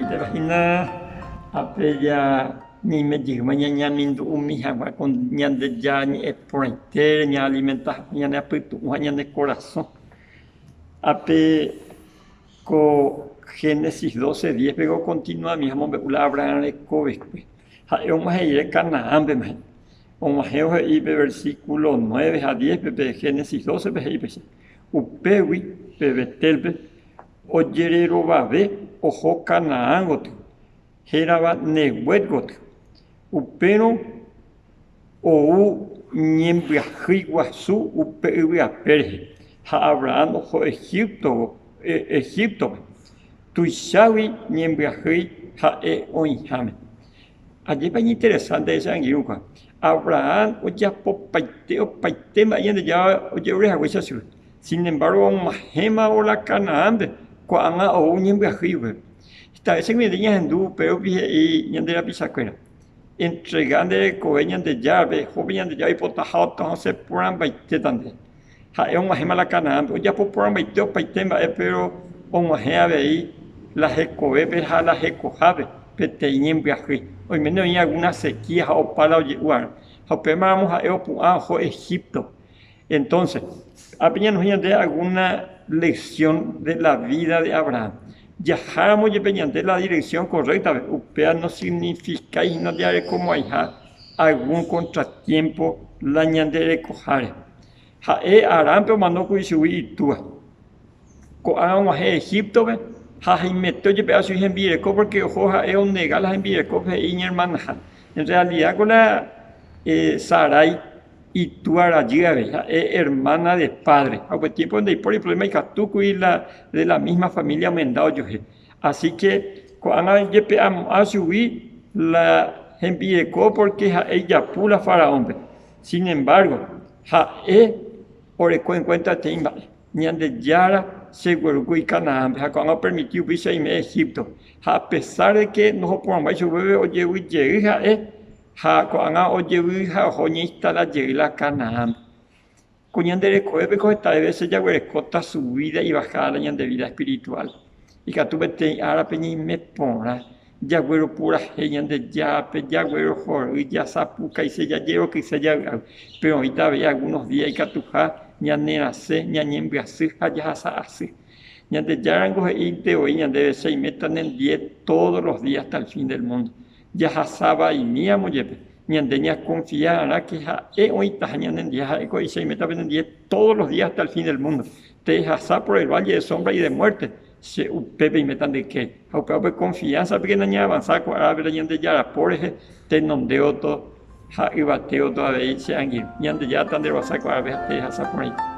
Péva hína ápe ja ñaime jeýma ñañamindu'umi hag̃ua ko Ñandejára ñe'ẽ porãitére ñaalimenta hag̃ua ñane apytu'ũ ha ñane korasõ. Ápe ko Génesis 12, 10-pe okontinuami ha omombe'u la Abraham rekovekue. Ha'e og̃uahẽ rire Canaánpema he'i. Og̃uahẽvo he'i pe versículo 9 ha 10-pe pe Génesis 12-pe he'i péicha, Upégui pe Betélpe ojererovave oho Canaán gotyo, hérava Negueb gotyo. Upérõ ou ñembyahýi guasu upe yvy ape rehe, ha Abraham oho Egíptope, tuichágui ñembyahýi ha'e oĩháme. Ajépa iñinteresánte che angirũkua, Abraham ojapopaite opaite mba'e Ñandejára ojerure haguéicha chupe. Sin embargo, og̃uahẽmavo la Canaánpe, ko'ág̃a ou ñembyahýi upépe. Heta vése ñande ñahendu upérupi he'i ñande rapichakuéra, Entrega nde rekove Ñandejárape, eho pe Ñandejára oipotaha osẽ porãmbaitéta ndéve. Ha'e og̃uahẽma la Canaánpe, ojapo porãmbaite opaite mba'e péro og̃uahẽ avei la hekovépe ha la hekohápe peteĩ ñembyahýi. Oiméne oĩ algúna sekía ha opa la oje'u va'erã. Ha upémaramo ha'e opu'ã oho Egíptope. Entónse, ápe ñanohẽ ñande algúna leksión de la vída de Abrahán. Jaháramo jepe ñande la direksión korréktape, upéva nosignifikái hína jarekomo'ãiha algún kontratiémpo la ñande rekoháre. Ha'e Haránpe omano kuri chugui itúa. Ko'ág̃a og̃uahẽ Egíptope ha haimete ojepe'a chugui hembireko pórke oho ha'e onega la hembirekópe he'i iñermanaha. En realida ko la Sarái itúa rajy avei, ha'e ermána de pádre. Ha upe tiémpope ndaipóri provléma ikatu kuri la de la mísma família omenda ojuehe. Asi ke ko'ág̃a ojepe'amo'ã chugui la hembireko pórke ha'e ijapu la faraónpe. Sin embargo, ha'e oreko enkuénta peteĩ mba'e, Ñandejára cheguerúkuri Canaánpe ha ko'ág̃a opermiti upéicha aime Egíptope. Ha apesár de ke ndohoporãmbái chupe ojevy jey ha'e, ha ko'ág̃a ojevy ha oho oñeinstala jey la Canaánpe. Ko ñande rekovépe ko hetave vése jaguerekóta subida y bajada la ñande vida espiritual. Ikatu peteĩ árape ñaime porã, jagueropurahéi Ñandejárape, jaguerohory, jasapukaise, jajerokyse javy'águi. Péro oĩta avei algunos día ikatuha ñanerasẽ, ñañembyasy ha jahasa asy. Ñandejára ningo he'ínte voi ñandéve, Che aiméta nendie todos los días hasta el fin del mundo. Jahasa vaimíramo jepe, ñande ñakonfia va'erã ke ha'e oĩtaha ñanendie ha ha'e ko he'i, Che aiméta penendie todos los días hasta el fin del mundo. Pehasa por el valle de sombra y de muerte, che upépe aiméta nde ykére. Ha upéva upe confianza-pe kena ñaavansa ko árape la Ñandejára po rehe, tenonde gotyo ha yvate gotyo avei che angirũ. Ñandejára tanderovasa ko árape ha pehasa porãite.